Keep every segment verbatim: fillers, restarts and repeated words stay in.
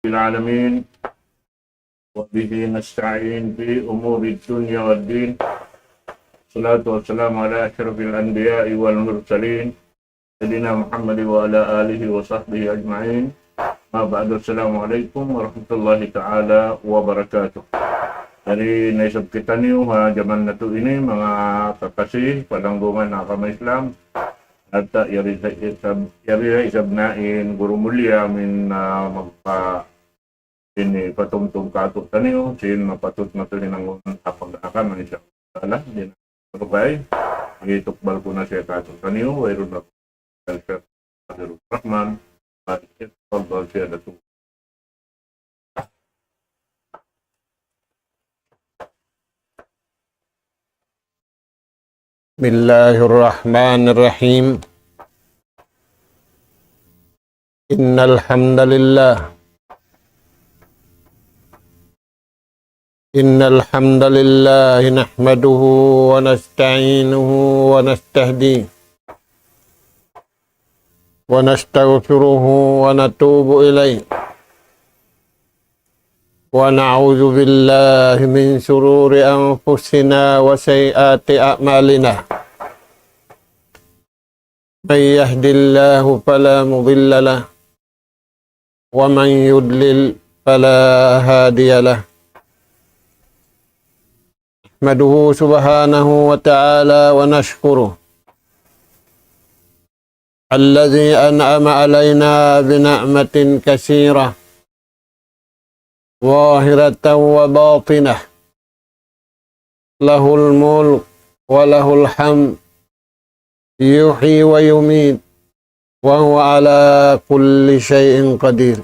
العالمين، وبه نستعين في أمور الدنيا والدين. الصلاة والسلام على أشرف الأنبياء والمرسلين، سيدنا محمد وعلى آله وصحبه أجمعين. أما بعد، السلام عليكم ورحمة الله تعالى وبركاته. Yari na isab kitaniyu ha jaman natu' ini, manga kakasi, palanggungan ha agama Islam. At, ah, yari sa isab, yari sa isab na in guru mulia amin, ah, magpa-, ini patumtum kātu'niyu, sin mapatut natu' hinangun ha pag-agama, insya Allah. Di' na sabagay, itukbal ku na siya kātu'niyu, wayruun na Al-Sheikh Fadlur Rahman, Al-Sheikh Fadl Siyadatu. بسم الله الرحمن الرحيم. إن الحمد لله، إن الحمد لله نحمده ونستعينه ونستهديه ونستغفره ونتوب إليه، ونعوذ بالله من شرور أنفسنا وسيئات أعمالنا. من يهد الله فلا مضل له، ومن يضلل فلا هادي له. نحمده سبحانه وتعالى ونشكره الذي أنعم علينا بنعمة كثيرة ظاهرة وباطنة، له الملك وله الحمد، يحيي ويميت، وهو على كل شيء قدير.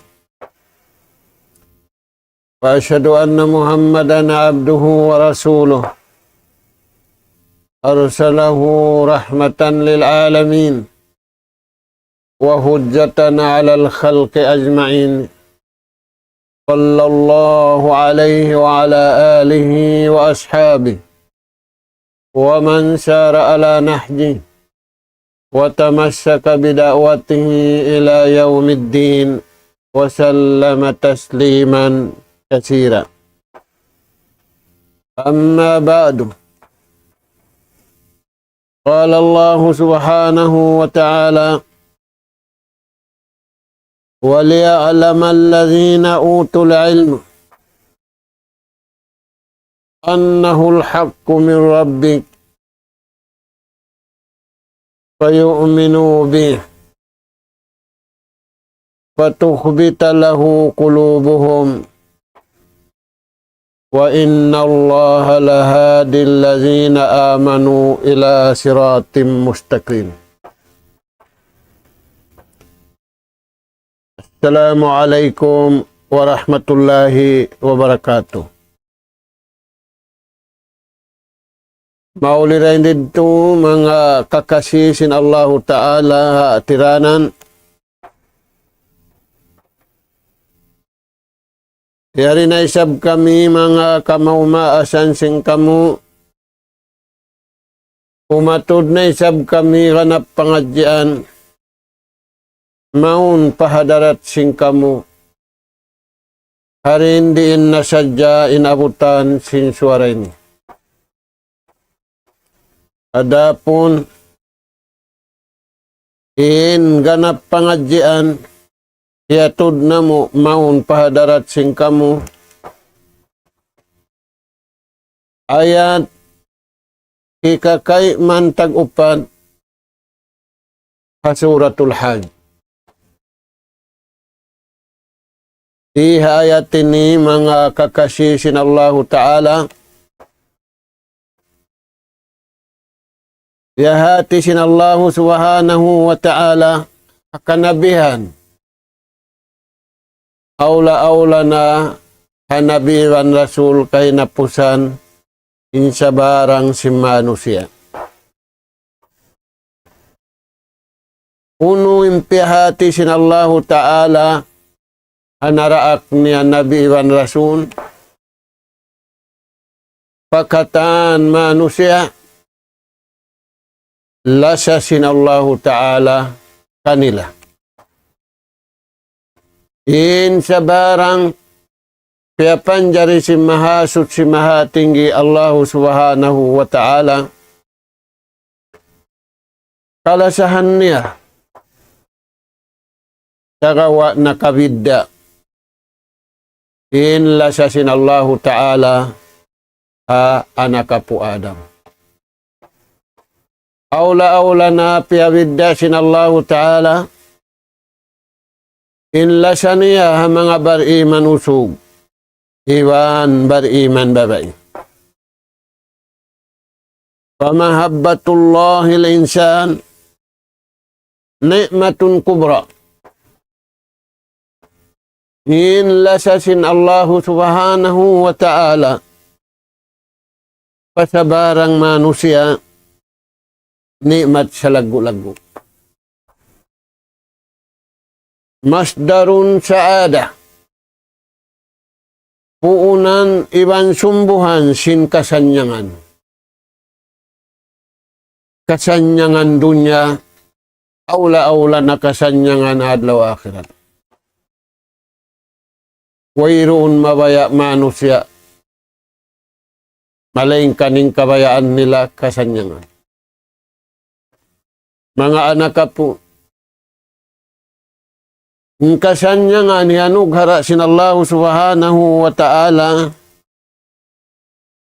وأشهد أن محمدا عبده ورسوله، أرسله رحمة للعالمين وحجة على الخلق أجمعين، صلى الله عليه وعلى آله وأصحابه ومن سار على نهجه وتمسك بدعوته إلى يوم الدين، وسلم تسليما كثيرا. أما بعد، قال الله سبحانه وتعالى: وليعلم الذين أوتوا العلم أنه الحق من ربك فيؤمنوا به فتخبت له قلوبهم وإن الله لهادي الذين آمنوا إلى صراط مستقيم. السلام عليكم ورحمة الله وبركاته. Mauli dayn didtu manga kakasi sin Allahu Ta'ala ha tiranan. Yari na isab kami manga kamaumaasan sin kamu. Umatud na isab kami ganap pangadjian. Mawn pa hadarat sin kamu. Hari in diin na sadja in abutan sin suwara ini. Adapun in ganap pangadjian, hiyatud namu' mawn pa hadarat sin kamu. Ayat hikakayman tag-upat ha Suratul Hajj. Di ha ayat ini manga kakasi sin Allahu Ta'ala, biyahati sin Allahu Subhanahu wa Ta'ala ha kanabihan. Awla-awla na ha nabi iban rasul kahinapusan in sabarang sin manusiya'. Unu in piyahati sin Allahu Ta'ala ha naraak niya nabi iban rasul, pa katan manusiya', lasa sin Allahu Ta'ala kanila. In sabarang piyapanjari sin Mahasuchi Mahatinggi Allahu Subhanahu wa Ta'ala, kalasahan niya, sagawa' nakabidda' in lasa sin Allahu Ta'ala ha anak apu' Adam. Awla-awla na piyabidda' sin Allahu Ta'ala in lasa niya ha manga bariman usug iban bariman babai. فمحبة الله الإنسان نعمة كبرى. In lasa sin Allahu Subhanahu wa Ta'ala pa sabarang manusiya', ni'mat salaggu'-laggu'. مصدر سعادة. Puunan iban sumbuhan sin kasannyangan. Kasannyangan dunya, awla-awla na kasannyangan adlaw akhirat. Wayruun mabaya' manusiya', malaingkan in kabayaan nila kasannyangan. Manga anak apu', in kasannyangan hiyanughara' sin Allahu Subhanahu wa Ta'ala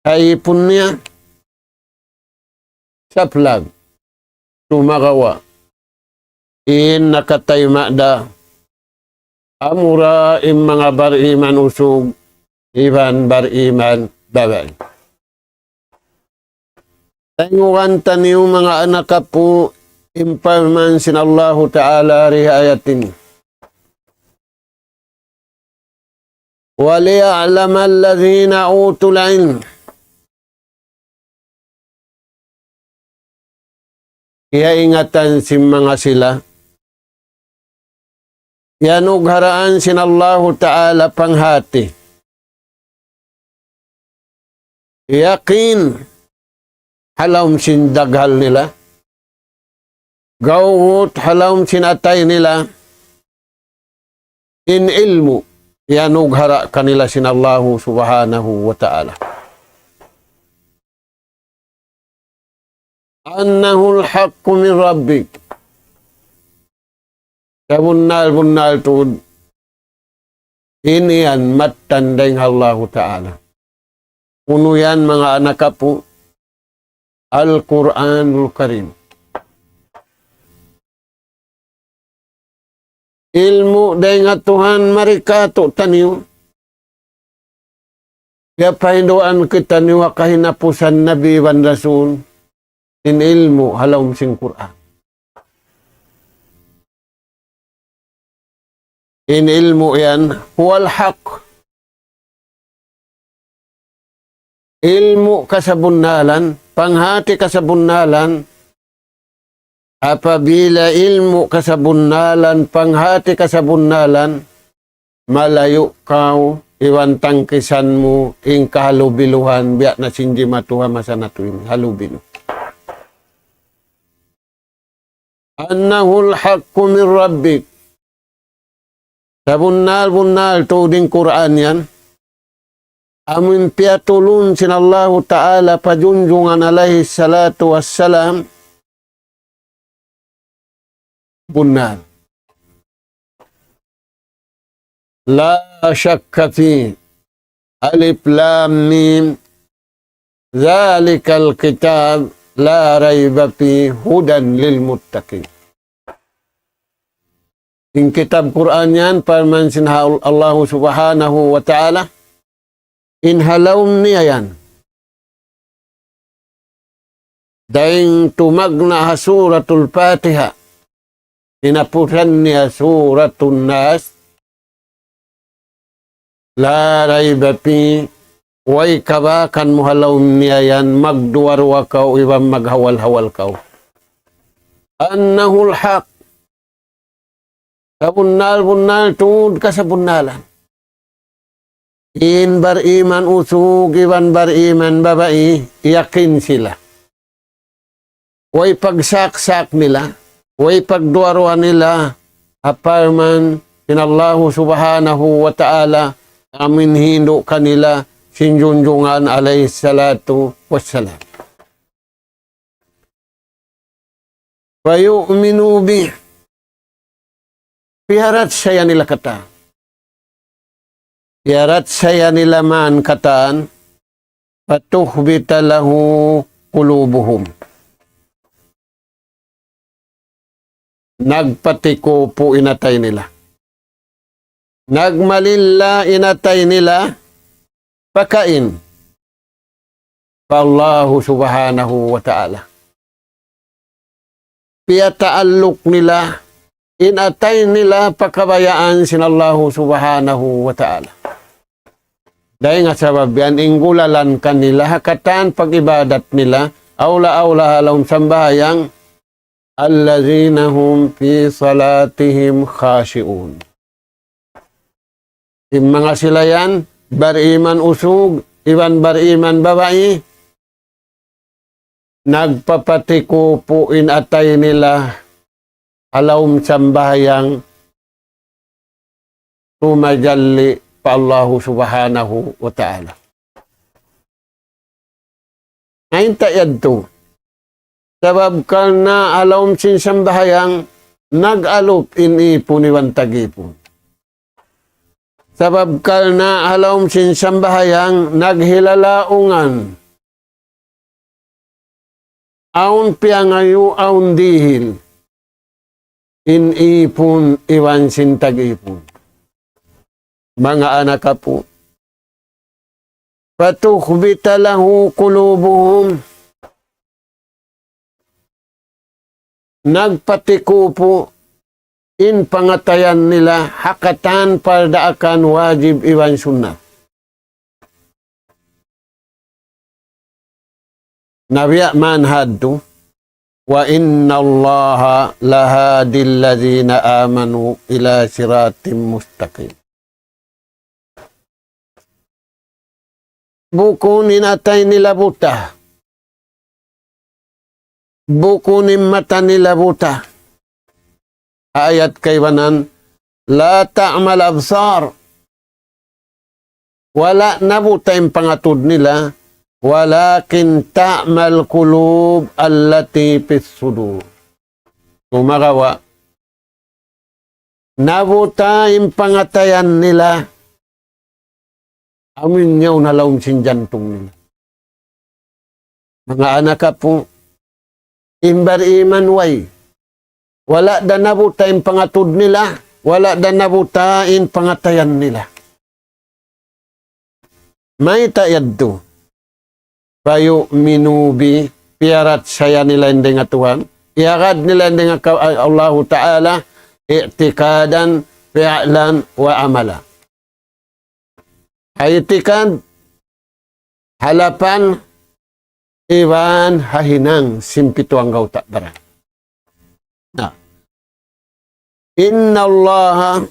ha ipun niya, saplag, sumagawa' in nakatayma' da amura in manga bariman usug iban bariman babai. Tayngugan taniyu manga anak apu' in parman sin Allahu Ta'ala di ha ayat ini. وليعلم الذين أوتوا العلم. Kiyaingatan sin manga sila iyanugharaan sin Allahu Ta'ala panghati, yakin ha lawm sin daghal nila, gawgut ha lawm sin atay nila, in ilmu' iyanughara' kanila sin Allahu Subhanahu wa Ta'ala. أنه الحق من ربك. Sabunnal-bunnal tuud in yan mattan dayn ha Allahu Ta'ala. Unu yan manga anak apu'? Al-Qur'anul Karim. Ilmu' dayn ha Tuhan mari kātu'niyu. Piyapahinduan kitaniyu ha kahinapusan nabi iban rasul, in ilmu' ha lawm sin Qur'an. In ilmu' yan, هو الحق. Ilmu' kasabunnalan, panghati kasabunnalan. Apabila ilmu' kasabunnalan, panghati kasabunnalan, malayu' kaw iban tangkisan mu in kahalubiluhan, biya' na sin jimatu ha masa natu' ini, halubilu. أنه الحق من ربك. Sabunnal-bunnal tuud in Qur'an yan, amun piyatulun sin Allahu Ta'ala pa junjungan alayhi salatu wassalam, bunnal. لا شك فيه. ألف لام ميم. ذلك الكتاب لا ريب فيه هدى للمتقين. In kitab Qur'an yan, parman sin ha-, Allahu Subhanahu wa Ta'ala, in ha lawm niya yan, dayn tumagna' ha Suratul Fatiha, hinapusan niya Suratun Nas, لا ريب فيه, way kabakan mu ha lawm niya yan, magduwa-ruwa kaw iban maghawal-hawal kaw. أنه الحق. Sabunnal-bunnal tuud kasabunnalan. In bariman usug iban bariman babai, yakin sila. Way pagsak-sak nila, way pagduwa-ruwa nila, ha parman sin Allahu Subhanahu wa Ta'ala, amu in hindu' kanila sin junjungan alayhi salatu wassalam. فيؤمنوا به. Piyaratsaya nila katan. Piyaratsaya nila man katan. فتخبت له قلوبهم. Nagpatikupu' in atay nila. Nagmalilla in atay nila pakain pa Allahu Subhanahu wa Ta'ala. Piyataalluk nila in atay nila pa kabayaan sin Allahu Subhanahu wa Ta'ala. Dayn ha sabab yan in gulalan kanila ha katan pag-ibadat nila, awla-awla ha lawm sambahayang, الذين هم في صلاتهم خاشعون. In manga sila yan, bariman usug, iban bariman babai, nagpapatikupu' in atay nila ha lawm sambahayang tumajalli pa Allahu Subhanahu wa Ta'ala. Ain ta yadtu. Sabab karna' ha lawm sin sambahayang nag-alup in ipun iban tag-ipun. Sabab karna' ha lawm sin sambahayang naghilalaungan. Awn piyangayu', awn dihil. In ipun iban sin tag-ipun. Manga anak apu'. فتخبت له قلوبهم. Nagpatikupu' in pangatayan nila ha katan pardaakan wajib iban sunnat. Na biya' man hadtu, وإن الله لهادي الذين آمنوا إلى صراط مستقيم. Bukun in atay nila buta. Bukun in mata nila buta. Ayat kaibanan, لا تعمى الأبصار. Wala' nabuta' in pangatud nila, ولكن تعمى القلوب التي في الصدور. Sumagawa', nabuta' in pangatayan nila, amu in yaun ha lawm sin jantung nila. Manga anak apu', in bariman way. Wala' da nabuta' in pangatud nila, wala' da nabuta' in pangatayan nila. Mayta' yadtu? فيؤمنوا به, piyaratsaya nila in dayn ha Tuhan, iyagad nila in dayn ha ka-, Allahu Ta'ala, اعتقادا فعلا وعملا. Ha itikad, ha lapal, iban ha hinang sin pitu anggawta' baran. Na. إن الله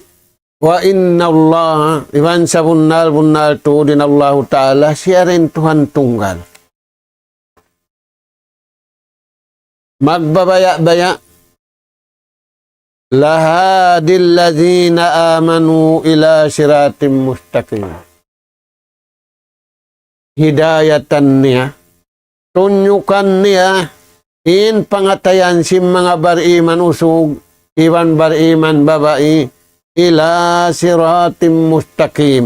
وإن الله, iban sabunnal-bunnal tuud in Allahu Ta'ala, siya da in Tuhan tunggal. Magbabaya'-baya', لهادي الذين آمنوا إلى صراط مستقيم. Hidayatan niya, tunjukan niya, in pangatayan sin manga bariman usug, iban bariman babai, إلى صراط مستقيم.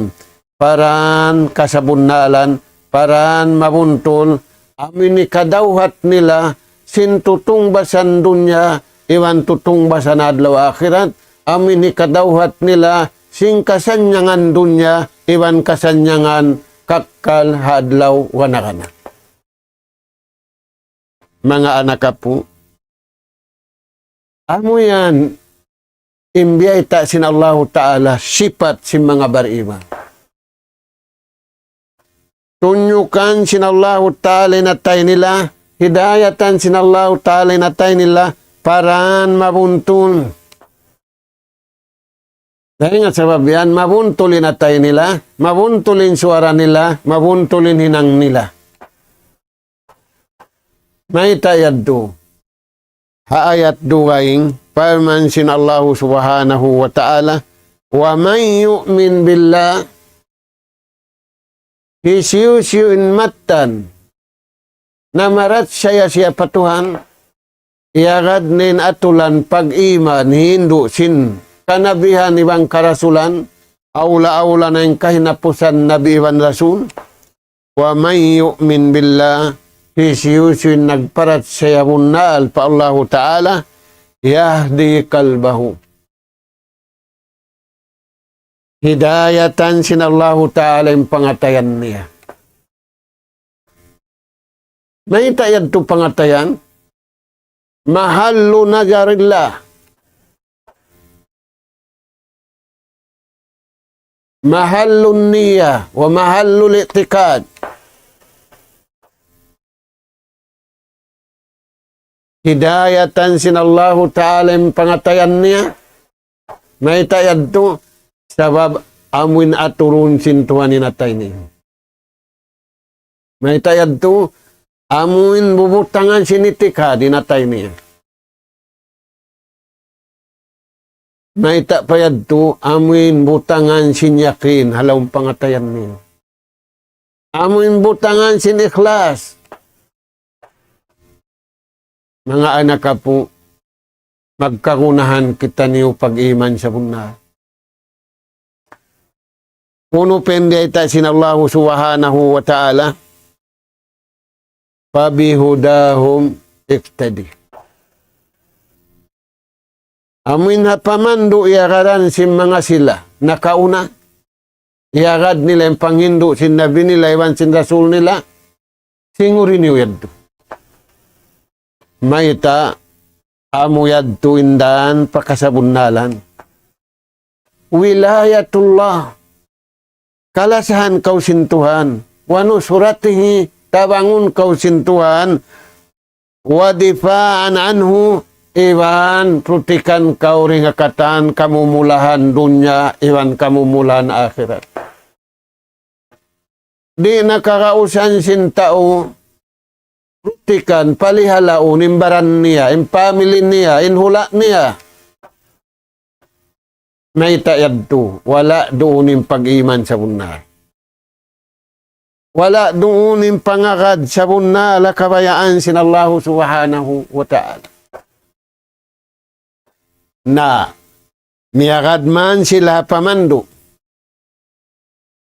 Paran kasabunnalan, paran mabuntul, amu in hikadawhat nila, sin tutungbasan dunya, iban tutungbasan adlaw akhirat, amu in hikadawhat nila, sin kasannyangan dunya, iban kasannyangan kakkal ha adlaw wa nagana. Manga anak apu', amu yan in biyayta' sin Allahu Ta'ala sipat sin manga bariman. Tunjukan sin Allahu Ta'ala in atay nila, hidayatan sin Allahu Ta'ala in atay nila, paran mabuntul. Dayn ha sabab yan, mabuntul in atay nila, mabuntul in suwara nila, mabuntul in hinang nila. Mayta' yadtu? Ha ayat dugaing, parman sin Allahu Subhanahu wa Ta'ala, ومن يؤمن بالله, hisiyu-siyu in mattan namarachaya siya pa Tuhan, iyagad niya in atulan pag-iman hindu' sin kanabihan iban karasulan, awla-awla na in kahinapusan nabi iban rasul. ومن يؤمن بالله, hisiyu-siyu in nagparachaya bunnal pa Allahu Ta'ala, يهد قلبه, hidayatan sin Allahu Ta'ala in pangatayan niya. Mayta' yadtu pangatayan? محل نظر الله, محل النية ومحل الاعتقاد. Hidayatan sin Allahu Ta'ala in pangatayan niya. Mayta' yadtu? Sabab amuin aturun sin Tuhan in atay niya. Mayta' yadtu? Amuin bubutangan sin itikad in atay niya. Mayta' pa yadtu? Amuin butangan sin yakin ha lawm pangatayan niya. Amuin butangan sin ikhlas. Manga anak apu', magkagunahan kitaniyu pag-iman sabunnal. Unu pa in biyayta' sin Allahu Subhanahu wa Ta'ala, فبهداهم اقتده. Amuin ha pamandu' iyagaran sin manga sila nakauna, iyagad nila in panghindu' sin nabi nila iban sin rasul nila, singuri niyu yadtu. Mayta'? Amu yadtu in dan pa kasabunnalan. ولاية الله, kalasahan kaw sin Tuhan. ونصرته, tabangun kaw sin Tuhan. ودفاعا عنه, iban prutikan kaw dayn ha katan kamumulahan dunya iban kamumulahan akhirat. Di' na kagausan sin tau prutikan, palihalaun in baran niya, in family niya, in hula' niya. Mayta' yadtu? Wala' duun in pag-iman sabunnal. Wala' duun in pangagad sabunnal ha kabayaan sin Allahu Subhanahu wa Ta'ala. Na, miyagad man sila ha pamandu'.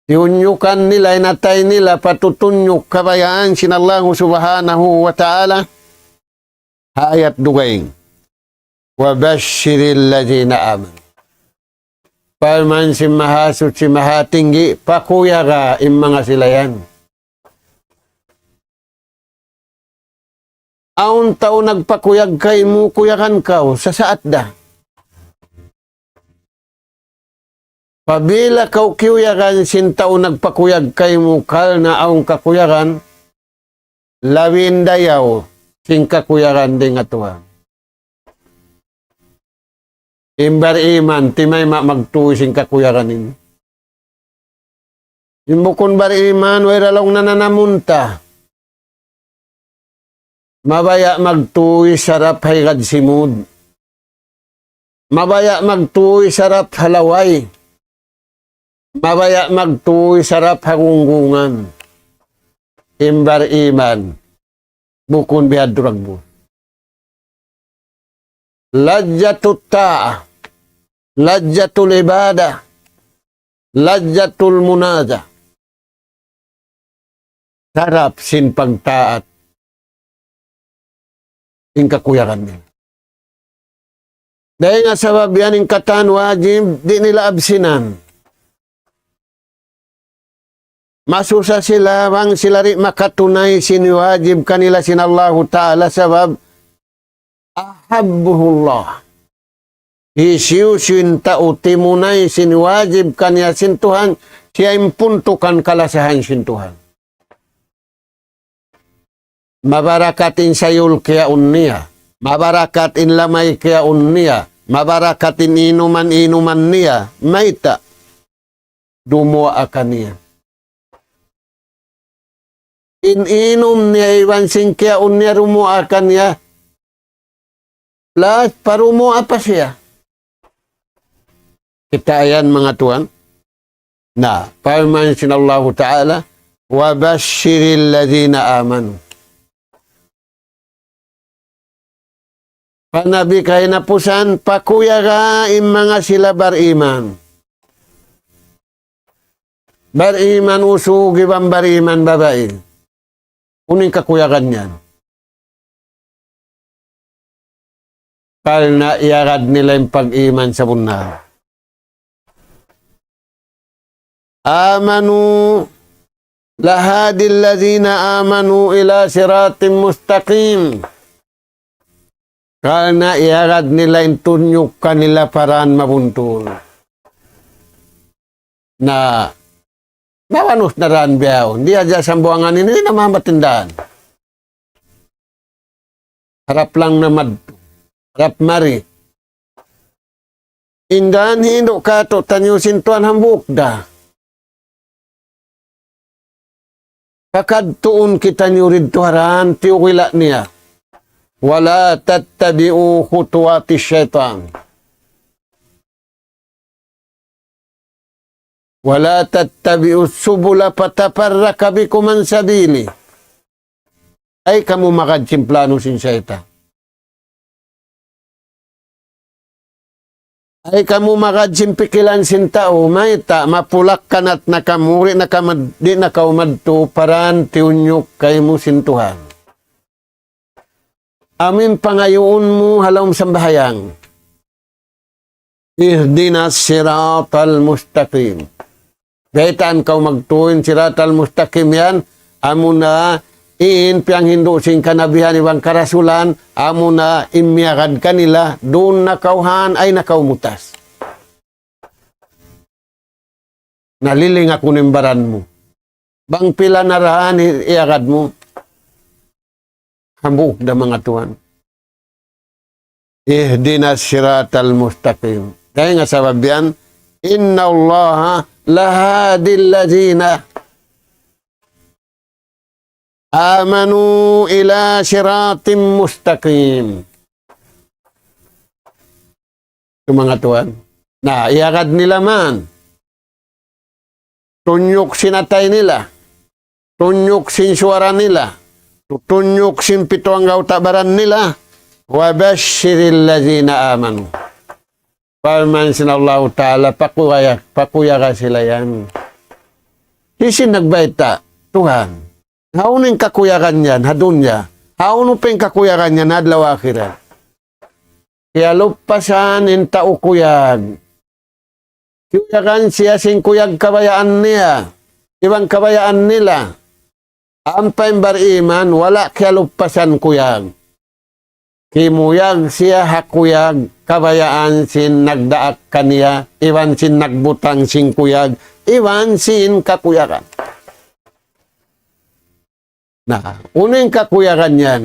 Tiyunyukan nila in atay nila pa tutunyuk kabayaan sin Allahu Subhanahu wa Ta'ala. Ha ayat dugaing. وبشر الذين آمنوا. Parman sin Mahasuchi Mahatinggi, pakuyaga in manga sila yan. Awn tau nagpakuyag kaymu, kuyagan kaw, sasaat da. Apabila kaw kiyuyagan sin tau nagpakuyag kaymu, karna' awn kakuyagan, labi in dayaw sin kakuyagan dayn ha Tuhan. In bar-iman, timayma' magtuy sin kakuyagan ini. In bukun bar-iman, way ra laung nananamun ta. Mabaya' magtuy sarap ha higad simud. Mabaya' magtuy sarap ha laway. Mabaya' magtuy sarap ha gunggungan. In bar-iman, bukun bihadtu ragbun. لذة الطاعة، لذة العبادة، لذة المناجاة. Sarap sin pagtaat in kakuyagan nila. Dayn ha sabab yan in katan wajib, di' nila absinan. Masusa sila bang sila di' makatunay sin wajib kanila sin Allahu Ta'ala sabab أحبه الله. Hisiyu-siyu in tau timunay sin wajib kaniya sin Tuhan, siya in puntukan kalasahan sin Tuhan. Mabarakat in sayul kiyaun niya. Mabarakat in lamay kiyaun niya. Mabarakat in inuman-inuman niya. Mayta'? Dumuwaa kaniya. In inum niya iban sin kiyaun niya dumuwaa kaniya. Plus, parumuwaa pa siya. Kita' yan, manga tuwan. Na, parman sin Allahu Ta'ala, وَبَشِّرِ الَّذِينَ آمَنُوا. Pa Nabi kahinapusan, pakuyaga in manga sila bariman. Bariman usug iban bariman babai. Unu in kakuyagan yan? Karna' iyagad nila in pag-iman sabunnal. آمَنُوا لَهَادِ الَّذِينَ آمَنُوا إِلَى صِرَاطٍ مُسْتَقِيمٍ. Karna' iyagad nila in tunyuk kanila pa dan mabuntul. Na, mawanus na dan biyaun. Di' hadja sambuwangan ini na mamatindahan. Harap lang na mad-, harap mari. In dan hindu' katu'taniyu sin Tuhan hambuuk da. Kakadtuun kitaniyu didtu ha dan tiyugila' niya. وَلَا تَتَّبِعُوا خُطُوَاتِ الشَّيْطَانِ. وَلَا تَتَّبِعُوا السُّبُلَ فَتَفَرَّقَ بِكُمْ عَنْ سَبِيلِهِ. Ayaw kamu magad sin plano sin saytan. Ayaw kamu magad sin pikilan sin tau, mayta', mapulak-kanat na kamu, di' na kamu, di' na kamu madtu pa dan tiyunyuk kaymu sin Tuhan. Amu in pangayuun mu ha lawm sambahayang. اهْدِنَا الصِّرَاطَ الْمُسْتَقِيمَ. Baytaan kaw magtuy in siratal mustaqim yan, amuna in piyanghindu' sin kanabihan iban karasulan, amuna in miyagad kanila, duun na kaw han, ayaw na kaw mutas. Nalilinga ku in baran mu. Bang pila na ra in iyagad mu. Hambuuk da manga tuwan. اهْدِنَا الصِّرَاطَ الْمُسْتَقِيمَ. Dayn ha sabab yan, إِنَّ اللَّهَ لَهَادِ الَّذِينَ آمَنُوا إِلَى صِرَاطٍ مُسْتَقِيمٍ. Itu manga tuwan. Na, iyagad nila man. Tunyuk sin atay nila. Tunyuk sin suwara nila. Tunyuk sin pitu anggawta' baran nila. وَبَشِّرِ الَّذِينَ آمَنُوا. Parman sin Allahu Ta'ala, pakuya-, pakuyaga sila yan. Hisiyu in nagbayta'? Tuhan. Hawnu in kakuyagan yan ha dunya? Hawnu pa in kakuyagan yan ha adlaw akhirat? Kiyalupasan in tau kuyag. Kiyuyagan siya sin kuyag kabayaan niya. Iban kabayaan nila. Ampa in bariman, wala' kiyalupasan kuyag. Kimuyag siya ha kuyag, kabayaan sin nagdaak kaniya, iban sin nagbutang sin kuyag, iban sin kakuyagan. Na, unu in kakuyagan yan?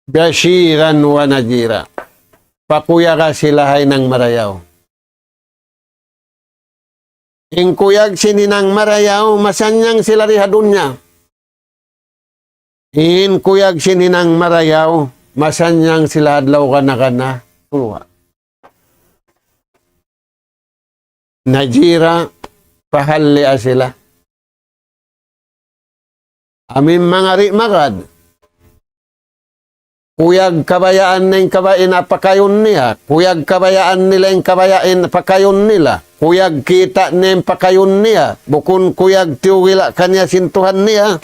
بَشِيرًا وَنَذِيرًا. Pakuyaga sila ha hinang marayaw. In kuyag sin hinang marayaw, masannyang sila di ha dunya. In kuyag sin hinang marayaw, masannyang sila adlaw gana-gana, surga'. نَذِيرًا, pahalli' sila. Amu in manga di' magad. Kuyag kabayaan nila in kaba-, in pakayun niya. Kuyag kabayaan nila in kabaya-, in pakayun nila. Kuyag kita' nila in pakayun niya. Bukun kuyag tiyugila' kaniya sin Tuhan niya.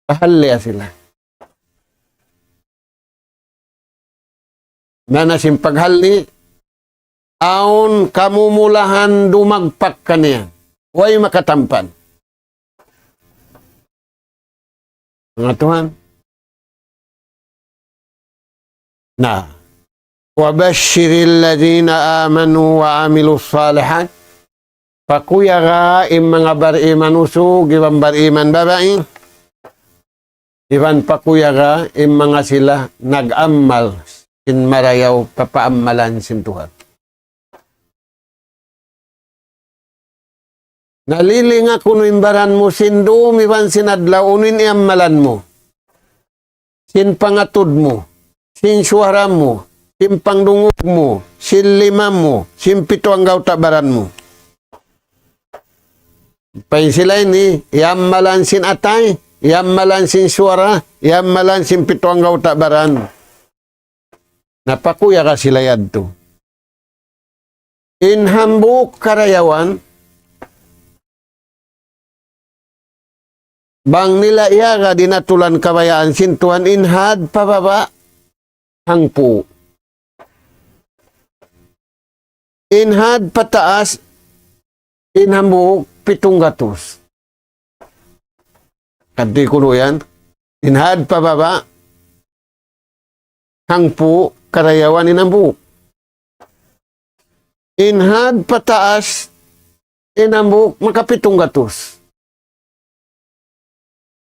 Pahalli' sila. Maana sin paghalli', awn kamumulahan dumagpak kaniya. Way makatampan. Manga tuwan. Na. وَبَشِّرِ الَّذِينَ آمَنُوا وَعَمِلُوا الصَّالِحَاتِ. Pakuyaga in manga bariman usug, iban bariman babai. Iban pakuyaga in manga sila nag-amal sin marayaw pa paammalan sin Tuhan. Nalilinga kunu' in baran mu sin dum iban sin adlaw, unu in iyammalan mu. Sin pangatud mu. sin suwara mu, sin pangdungug mu, sin lima mu, sin pitu anggawta' baran mu. Pain sila ini, iyammalan sin atay, iyammalan sin suwara, iyammalan sin pitu anggawta' baran. Na pakuya ka sila yadtu. In hambuuk karayawan, bang nila iyagad in atulan kabayaan sin Tuhan, in had pa baba', hangpu'. In had pa taas, in hambuuk, pitung gatus. Kadti kunu' yan. In had pa baba', hangpu', karayawan in hambuuk. In had pa taas, in hambuuk, makapitung gatus.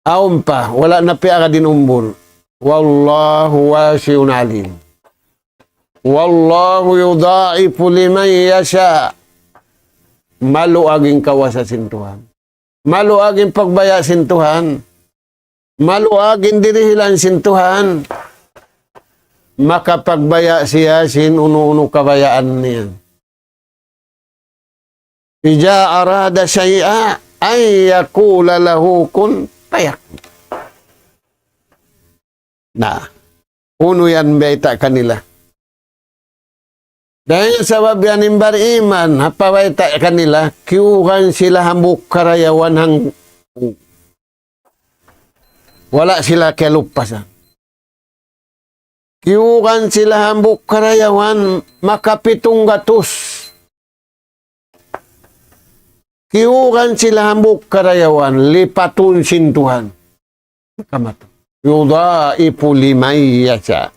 Awn pa, wala' na piyagad in umbul. والله واسع عليم. والله يضاعف لمن يشاء. Maluag in kawasa sin Tuhan. Maluag in pagbaya' sin Tuhan. Maluag in dirihilan sin Tuhan. Makapagbaya' siya sin unu-unu kabayaan niya. إذا أراد شيئا أن يقول له كن فيكون. Na, unu yan bayta' kanila. Dayn ha sabab yan in bariman, ha pabayta' kanila, kiyugan sila hambuuk karayawan hangpu'. Wala' sila kiyalupasan. Kiyugan sila hambuuk karayawan makapitung gatus. Kiyugan sila hambuuk karayawan, lipatun sin Tuhan. Kamat. يضاعف لمن يشاء.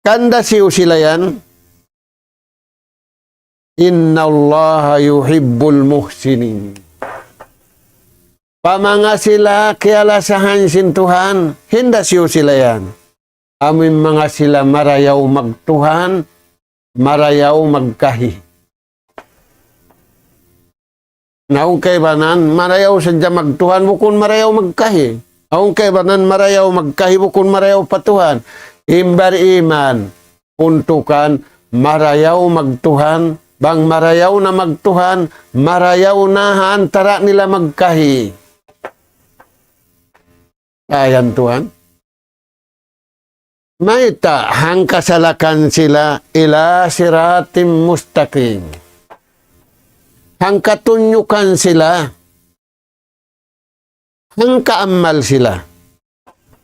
Kanda siyu sila yan, إن الله يحب المحسنين. Pamanga sila kiyalasahan sin Tuhan, hinda siyu sila yan. Amu in manga sila marayaw magtuhan, marayaw magkahi. Na awn kaibanan, marayaw sadja magtuhan, bukun marayaw magkahi. Awn kaibanan, marayaw magkahi, bukun marayaw pa Tuhan. In bariman, untukan, marayaw magtuhan, bang marayaw na magtuhan, marayaw na ha antara' nila magkahi. Ayan Tuhan. Mayta' hangkasalakan sila إلى صراط مستقيم. Hangkatunyukan sila. Hangkaammal sila.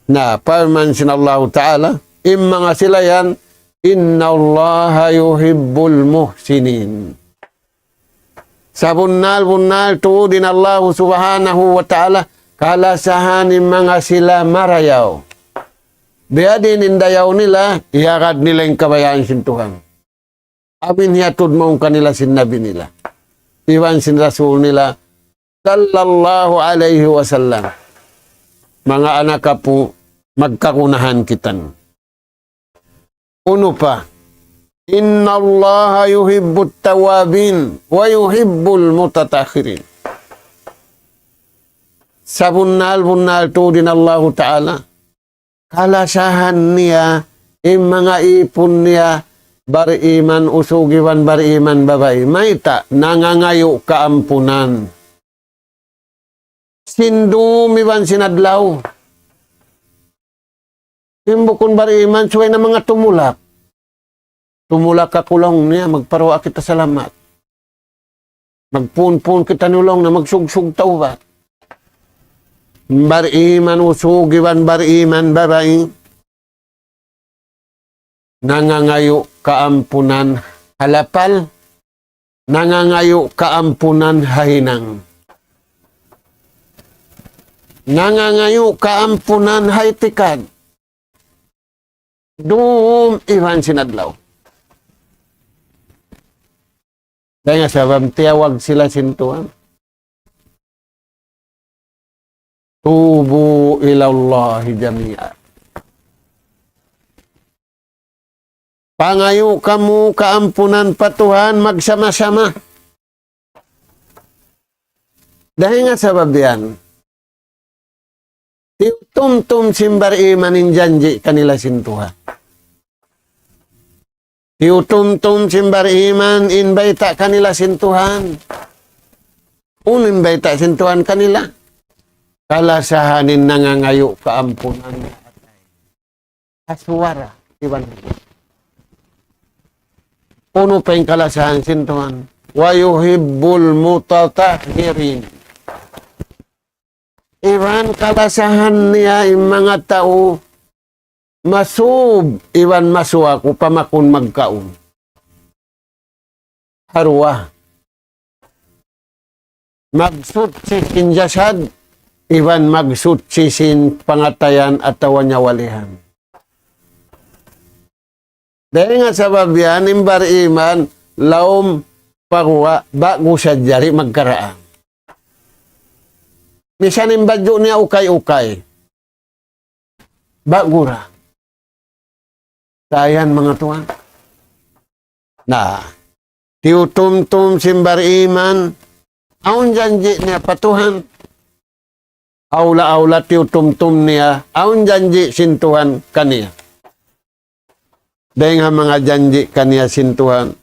Na, parman sin Allahu Ta'ala, in manga sila yan, إن الله يحب المحسنين. Sabunnal-bunnal tuud in Allahu Subhanahu wa Ta'ala, kalasahan in manga sila marayaw. Biya' diin in dayaw nila, iyagad nila in kabayaan sin Tuhan. Amu in hiyatud mawn kanila sin Nabi nila. Iban sin Rasul nila, sallallahu alayhi wasallam. Manga anak apu', magkagunahan kitaniyu. Unu pa? إن الله يحب التوابين ويحب المتطهرين. Sabunnal-bunnal tuud in Allahu Ta'ala. Kalasahan niya, in manga ipun niya, bariman usug iban bariman babai. Mayta', nangangayu' kaampunan. Sin dum iban sin adlaw. In bukun bariman, subay na manga tumulak. Tumulak ha kulung niya, magparuwa kita salamat. Magpunpun kita nulung na magsugsug tawbat. Bariman usug iban bariman babai. Nangangayu' kaampunan ha lapal. Nangangayu' kaampunan ha hinang. Nangangayu' kaampunan ha itikad. Dum iban sin adlaw. Dayn ha sabab tiyawag sila sin Tuhan. توبوا إلى الله جميعا. Pangayu' kamu kaampunan pa Tuhan magsama-sama. Dayn ha sabab yan. Tiyutumtum sin bariman in janji' kanila sin Tuhan. Tiyutumtum sin bariman in bayta' kanila sin Tuhan. Unu in bayta' sin Tuhan kanila? Kalasahan in nangangayu' kaampunan. Aswara, iban. Unu pa in kalasahan sin Tuhan? ويحب المتطهرين. Iban kalasahan niya in manga tau masub iban masuwaku pamakun magkaun. Ha duwa. Magsuchi sin jasad, iban magsuchi sin pangatayan atawa nyawalihan. Dayn ha sabab yan, in bariman, lawm pa guwa', ba'gu sadja di' magkaraan. Misan in badju' niya ukay-ukay. Ba'gu ra. Sa' yan, manga tuwan. Na, tiyutumtum sin bariman, awn janji' niya pa Tuhan. Awla-awla tiyutumtum niya, awn janji' sin Tuhan kaniya. Dayn ha manga janji' kaniya sin Tuhan.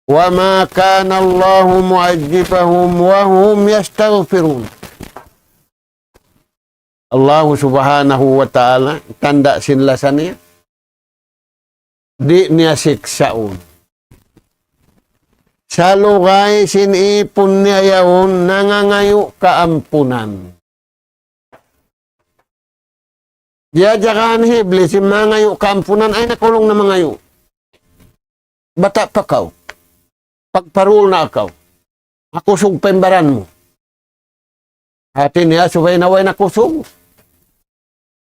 وما كان الله معذبهم وهم يستغفرون. Allahu Subhanahu wa Ta'ala, tanda' sin lasa niya, di' niya siksaun. Salugay sin ipun niya yaun nangangayu' kaampunan. Diyajakan hi Iblis in mangayu' kaampunan, ay nakulung na mangayu'. Bata' pa kaw. Pagparul na kaw. Makusug pa in baran mu. Hati niya, subay na way nakusug.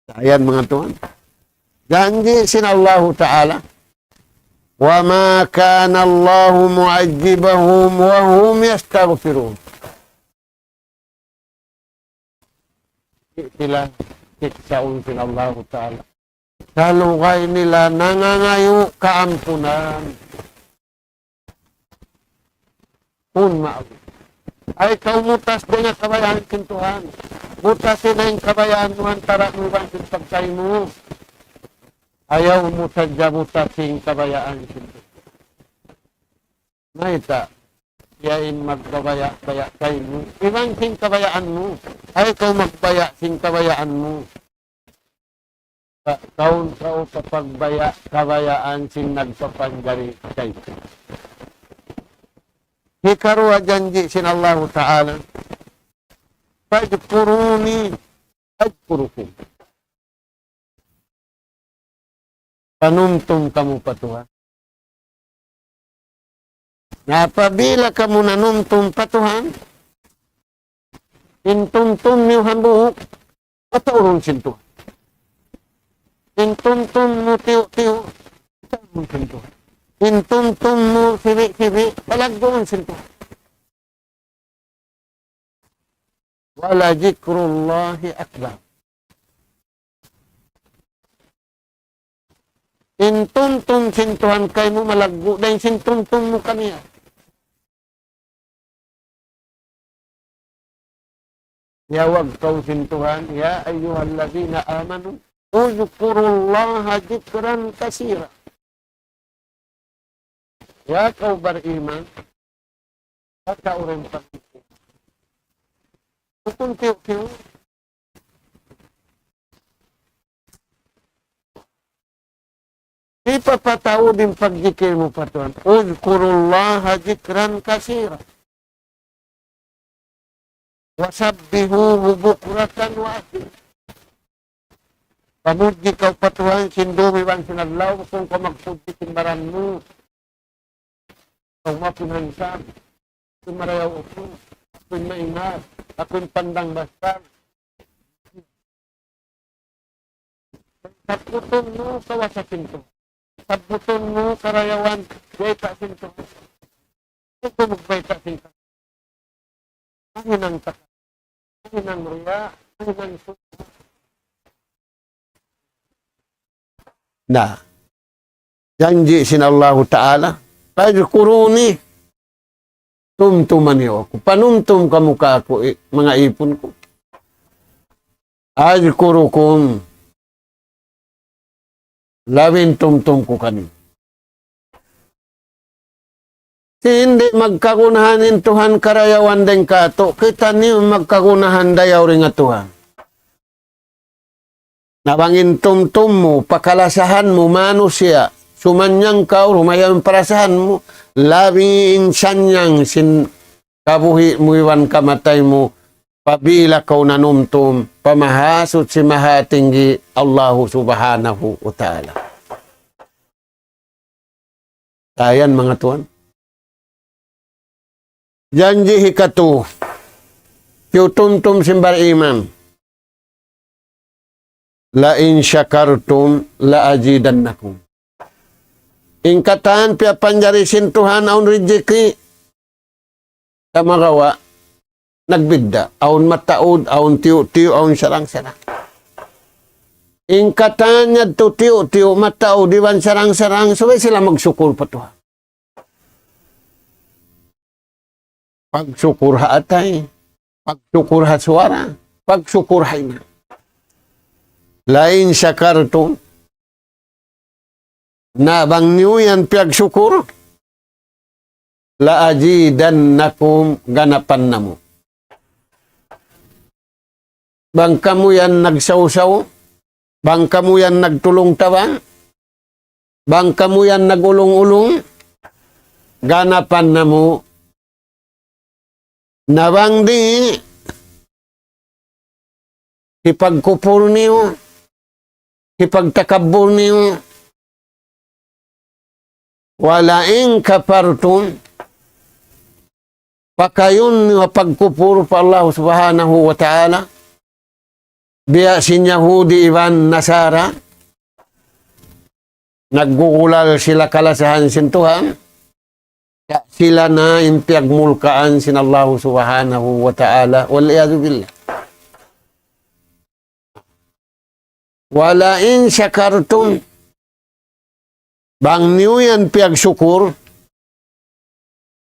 Sa' yan, manga tuwan. Janji' sin Allahu Ta'ala. وما كان الله معذبهم وهم يستغفرون. Di' sila siksaun sin Allahu Ta'ala. Salugay nila nangangayu' kaampunan. Kun maaf. Ay, kaw mutas dayn ha kabayaan sin Tuhan. Mutas in kabayaan mu antara' mu iban sin pagkahi mu. Ayaw mu sadja mutas in kabayaan sin Tuhan. Mayta', siya in magbabaya'-baya' kaymu. Iban sin kabayaan mu. Ay, kaw magbaya' sin kabayaan mu. Ka-, kaun kaw kapagbaya', kabayaan sin nagpapanjari kaymu. Hikaruwa janji' sin Allahu Ta'ala. فاذكروني أذكركم. Panumtum kamu pa Tuhan. Na apabila kamu nanumtum pa Tuhan, in tumtum niyu hambuuk, pataurun sin Tuhan. In tumtum mu tiyu'-tiyu', pataurun sin Tuhan. In tumtum mu sibi'-sibi', palagguun sin Tuhan. ولذكر الله أكبر. In tumtum sin Tuhan kaymu malaggu' dayn sin tumtum mu kaniya. Tiyawag kaw sin Tuhan, يا أيها الذين آمنوا اذكروا الله ذكرا كثيرا. Ya kaw bariman, pataurun pa. Bukun tiyu'-tiyu'. Hipapataud in pagdikir mu pa Tuhan. اذكروا الله ذكرا كثيرا. وسبحوه بكرة وأصيلا. Pamudji kaw pa Tuhan sin dum iban sin adlaw, bukun kaw magpudji sin baran mu. Kaw mapihansa, aku in marayaw aku, aku in maingat, aku in pandang basal. Sabbutun mu kawasa sin Tuhan. Sabbutun mu karayawan, bayta' sin Tuhan. Ikaw magbayta' sin Tuhan. Mahinang taka-, mahinang riya, mahinang sumpa. Na, janji' sin Allahu Ta'ala, فاذكروني. Tumtuma niyu aku. Panumtum kamu kāku', i-, manga īpun ku. أذكركم, labin tumtum ku kaniyu. Di' magkagunahan in Tuhan karayawan dayn kātu', kitaniyu magkagunahan dayaw dayn ha Tuhan. Na bang in tumtum mu, pa kalasahan mu, manusiya', sumannyang kaw, lumayaw in parasahan mu, labi in sannyang sin kabuhi' mu iban kamatay mu, apabila kaw nanumtum pa Mahasuchi Mahatinggi Allahu Subhanahu wa Ta'ala. Dayn ha manga tuwan. Janji' hikatu, tiyutumtum sin bariman. لئن شكرتم لأزيدنكم. In katan piyapanjari sin Tuhan awn rijiki', sumagawa' nagbidda', awn mataud, awn tiyu'-tiyu', awn sarang-sarang. In katan yadtu tiyu'-tiyu', mataud, iban sarang-sarang, subay sila magsukur pa Tuhan. Pagsukur ha atay, pagsukur ha suwara, pagsukur ha ina. لئن شكرتم, na bang niyu yan piyagsukur, لأزيدنكم, ganapan namu'. Bang kamu yan nagsawsaw, bang kamu yan nagtulung-tabang, bang kamu yan nag-ulung-ulung, ganapan namu'. Na bang di', hipagkupur niyu, hipagtakabbur niyu. ولئن كفرتم, pakayun niyu ha pagkupur pa Allah Subhanahu wa Ta'ala. Biya' sin Yahudi iban Nasara, naggugulal sila kalasahan sin Tuhan, ya sila na in piyagmulkaan sin Allah Subhanahu wa Ta'ala. والعياذ بالله. ولئن شكرتم, bang niyu yan piyagsukur,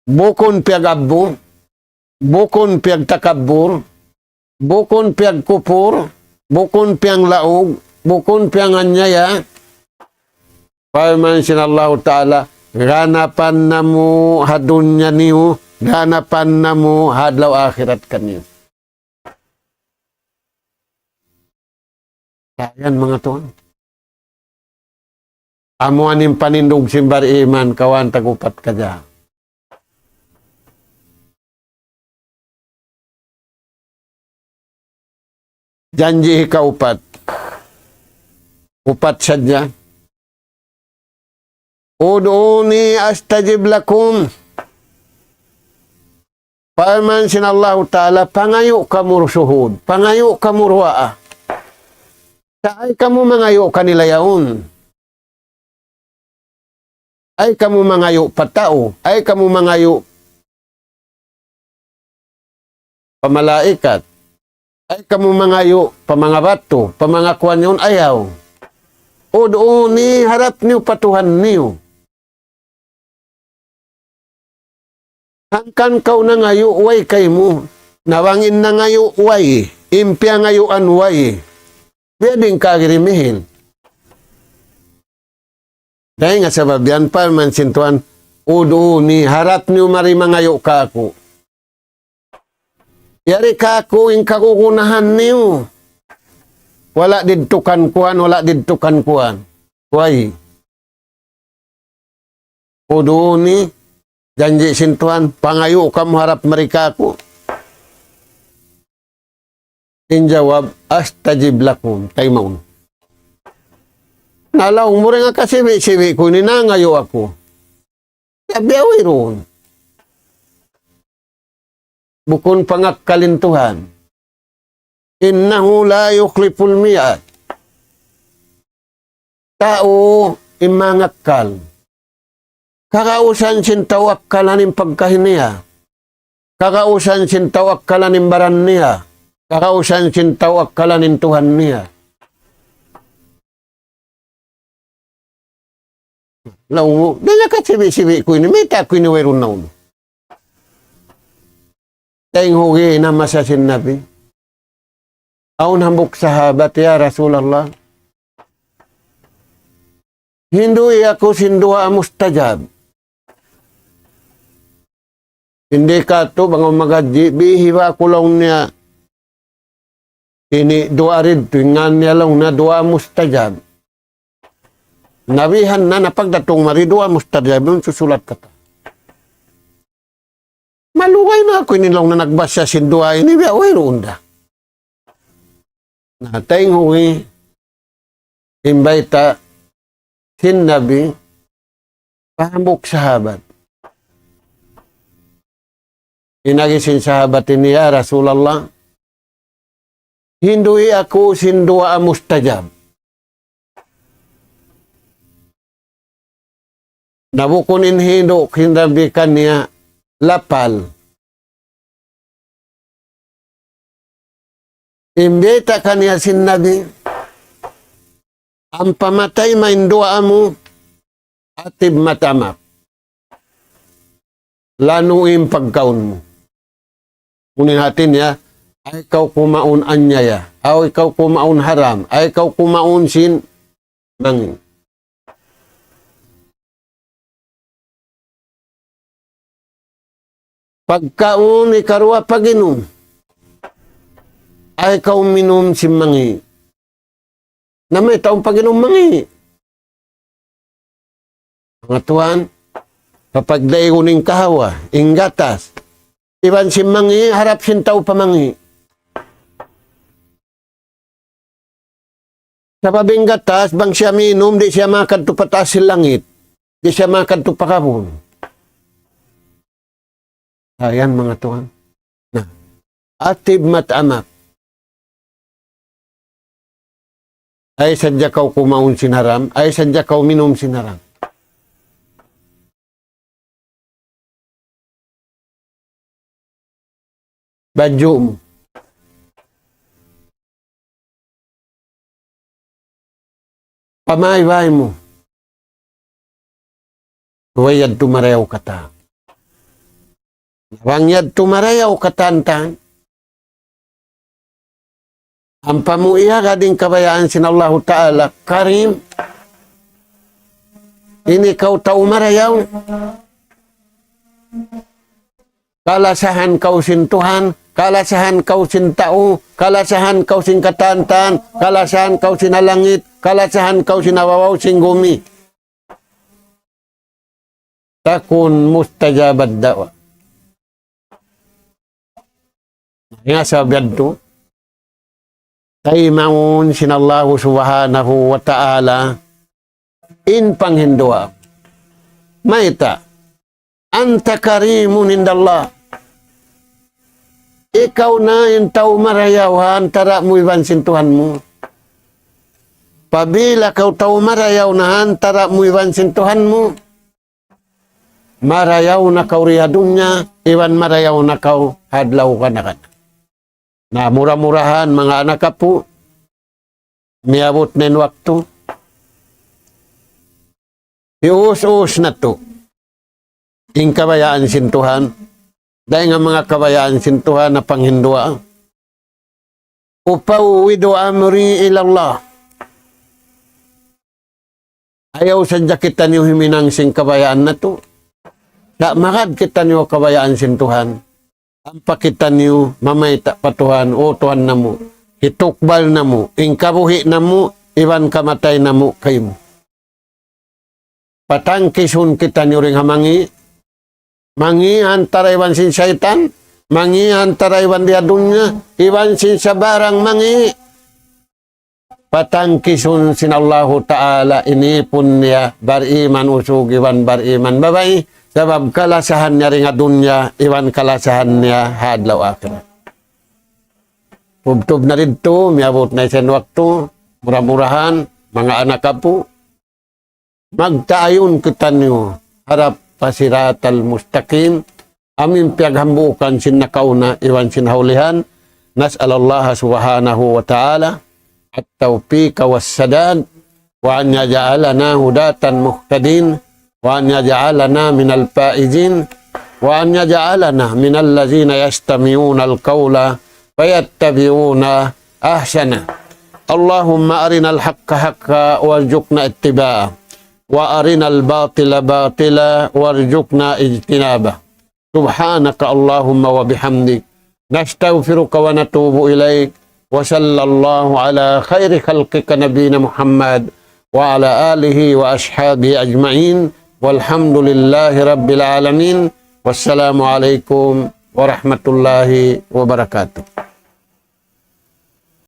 bukun piyag-abbu, bukun piyagtakabbur, bukun piyagkupur, bukun piyanglaug, bukun piyanganiaya. Parman sin Allahu Ta'ala, ganapan namu' ha dunya niyu, ganapan namu' ha adlaw akhirat kaniyu. Dayn ha manga tuwan. Amu ini in panindug sin bariman, kawhaan tag-upat kaniya. Janji' hikaupat. Upat sadja. ادعوني أستجب لكم. Parman sin Allahu Ta'ala, pangayu' kamu suhud, pangayu' kamu duwaa. Sa' ayaw kamu mangayu' kanila yaun. Ayaw kamu mangayu' pa tau, ayaw kamu mangayu' pa malaikat. Ayaw kamu mangayu' pa manga batu, pa manga kuwan yaun, ayaw. ادعوني, harap niyu pa Tuhan niyu. Hangkan kaw nangayu', way kaymu. Na bang in nangayu' way, in piyangayuan way, biya' diin kari mihil. Dayn ha sabab yan, parman sin Tuhan, ادعوني, harap niyu mari mangayu' kāku'. Yari kāku' in kagunahan niyu. Wala' didtu kan kuwan, wala' didtu kan kuwan. Way. ادعوني, janji' sin Tuhan, pangayu' kamu harap mari kāku'. In jawab, أستجب لكم, taymaun. Na laung mu, dayn ha kasibi'-sibi' ku ini nangayu' aku. Sabi, awi duun. Bukun pangakkal in Tuhan. إنه لا يخلف الميعاد. Tau in mangakkal. Kagausan sin tau akkalan in pagkahi niya. Kagausan sin tau akkalan in baran niya. Kagausan sin tau akkalan in Tuhan niya. Laung mu, dayn ha kasibi'-sibi' ku ini, mayta' aku ini wayruun na unu. Dayn ha agi na masa sin Nabi. Awn hambuuk sahabat, "Ya Rasulullah, hindu'i aku sin duwaa mustajab. Hindi katu' bang awn maghadji, bihi ba aku," laung niya, "ini duwaa didtu, in ngan niya," laung niya, "duwaa mustajab." Nabihan na, na pagdatung mari, duwaa mustajab in susulat kata. "Malugay na aku ini," laung niya, "nagbasa sin duwaa ini, biya' wayruun da." Na, taymanghud in bayta' sin Nabi pa hambuuk sahabat. In agi sin sahabat ini, "Ya Rasulullah, hindu'i aku sin duwaa mustajab." Na bukun in hindu' sin Nabi kaniya lapal. In bayta' kaniya sin Nabi, "Ampa matay ma in duwaa mu, atib mata map. Lanu in pagkaun mu." Unu in hati niya, ayaw kaw kumaun anyaya, ayaw kaw kumaun haram, ayaw kaw kumaun sin mangi'. Pagkaun, ikaruwa pag-inum. Ayaw kaw minum sin mangi'. Na mayta' in pag-inum mangi'? Manga tuwan, papagdaigun in kahawa, in gatas. Iban sin mangi', harap sin tau pa mangi'. Sabab in gatas, bang siya minum, di' siya makadtu pa taas sin langit. Di' siya makadtu pa kabun. Ayan, manga tuwan. Na, atib mata map. Ayaw sadja kaw kumaun sin haram, ayaw sadja kaw minum sin haram. Badju' mu. Pamaybay mu. Way yadtu marayaw katan. Bang yadtu marayaw katan, tan. Ampa mu iyagad in kabayaan sin Allahu Ta'ala, Karim, ini kaw tau marayaw. Kalasahan kaw sin Tuhan, kalasahan kaw sin tau, kalasahan kaw sin katan-katan, kalasahan kaw sin ha langit, kalasahan kaw sin ha babaw sin gumi. Takun mustajabad da'wa. Hangkan sabab yadtu, taymaun sin Allahu Subhanahu wa Ta'ala in panghinduwaa. Mayta', anta karimun indallah. Ikaw na in tau marayaw ha antara' mu iban sin Tuhan mu. Pabila kaw tau marayaw na ha antara' mu iban sin Tuhan mu, marayaw na kaw di ha dunya, iban marayaw na kaw ha adlaw kana-kana. Na, mura-murahan, manga anak apu', miyabut na in waktu. Ius-us natu' in kabayaan sin Tuhan. Dayn ha manga kabayaan sin Tuhan na panghinduwaa. أفوض أمري إلى الله. Ayaw sadja kitaniyu huminang sin kabayaan natu'. Sa' magad kitaniyu kabayaan sin Tuhan. Ampa kitaniyu mamayta' pa Tuhan, "O Tuhan namu', hitukbal namu', in kabuhi' namu', iban kamatay namu' kaymu." Patangkisun kitaniyu dayn ha mangi', mangi' antara' iban sin saytan, mangi' antara' iban di ha dunya, iban sin sabarang mangi'. Patangkisun sin Allahu Ta'ala in ipun niya, bariman usug iban bariman babai, sabab kalasahan niya dayn ha dunya, iban kalasahan niya ha adlaw akhirat. Tubtub na didtu, miyabut na isab in waktu, mura-murahan, manga anak apu', magtaayun kitaniyu harap pa siratal mustaqim, amu in piyaghambuukan sin nakauna iban sin ha ulihan. نسأل الله سبحانه وتعالى التوفيق والسداد، وأن يجعلنا هداة مهتدين، وأن يجعلنا من الفائزين، وأن يجعلنا من الذين يستمعون القول فيتبعون أحسنه. اللهم أرنا الحق حقا وارزقنا اتباعه، وأرنا الباطل باطلا وارزقنا اجتنابه. سبحانك اللهم وبحمدك، نستغفرك ونتوب إليك، وصلى الله على خير خلقك نبينا محمد وعلى آله وأصحابه أجمعين، والحمد لله رب العالمين، والسلام عليكم ورحمة الله وبركاته.